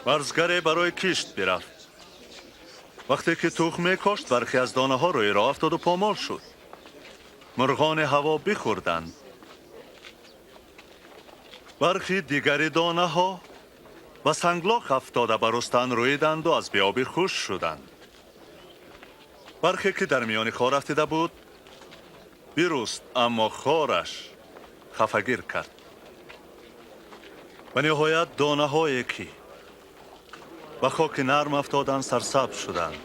Барзгаре барои кишт бирафт. Вақте ки тухм мекошт, бархе аз донаҳо рӯи роҳ афтоду помол шуд. Мурғони ҳаво бихӯрданд. Бархи дигари донаҳо ба санглох афтода ба рустан рӯиданду аз биёбӣ хушк шуданд. Бархе ки дар миёни хор афтида буд, бируст, аммо хораш хафагир кард. Ва ниҳоят донаҳое ки ба хоки нарм афтоданд, сарсабз шуданд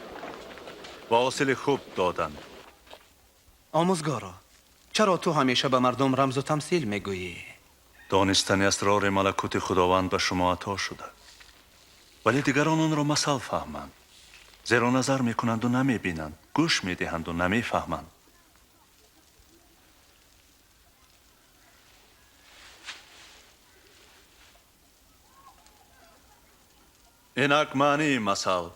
ва ҳосили хуб доданд. Омӯзгоро, чаро ту ҳамеша ба мардум рамзу тамсил мегӯӣ? Донистани асрори малакути Худованд ба шумо ато шуда, вале дигарон онро масал фаҳманд, зеро назар мекунанду намебинанд, гӯш медиҳанду намефаҳманд. Инак маънии масал.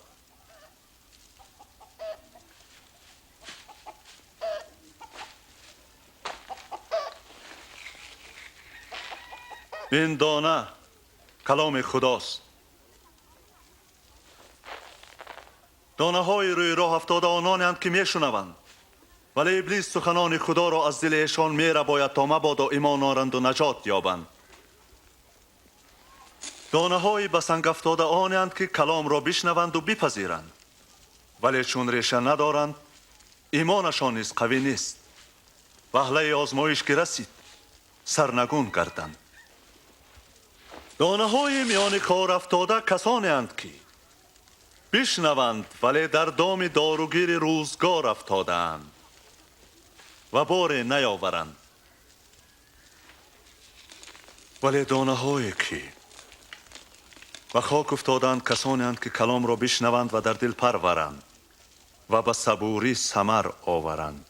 Ин дона каломи худост. Донаҳои рӯи роҳ афтода ононеанд ки мешунаванд, вале иблис суханони худоро аз дили эшон мерабояд, то мабодо имон оранду наҷот ёбанд. Донаҳои ба санг афтода онеанд ки каломро бишнаванду бипазиранд, вале чун реша надоранд, имонашон низ қавӣ нест. Ваҳлаи озмоиш ки расид, сарнагун гарданд. Донаҳои миёни хор афтода касонеанд ки бишнаванд, вале дар доми доругири рӯзгор афтодаанд ва боре наёваранд. Вале донаҳое ки ба хок уфтодаанд, касонеанд ки каломро бишнаванд ва дар дил парваранд ва ба сабурӣ самар оваранд.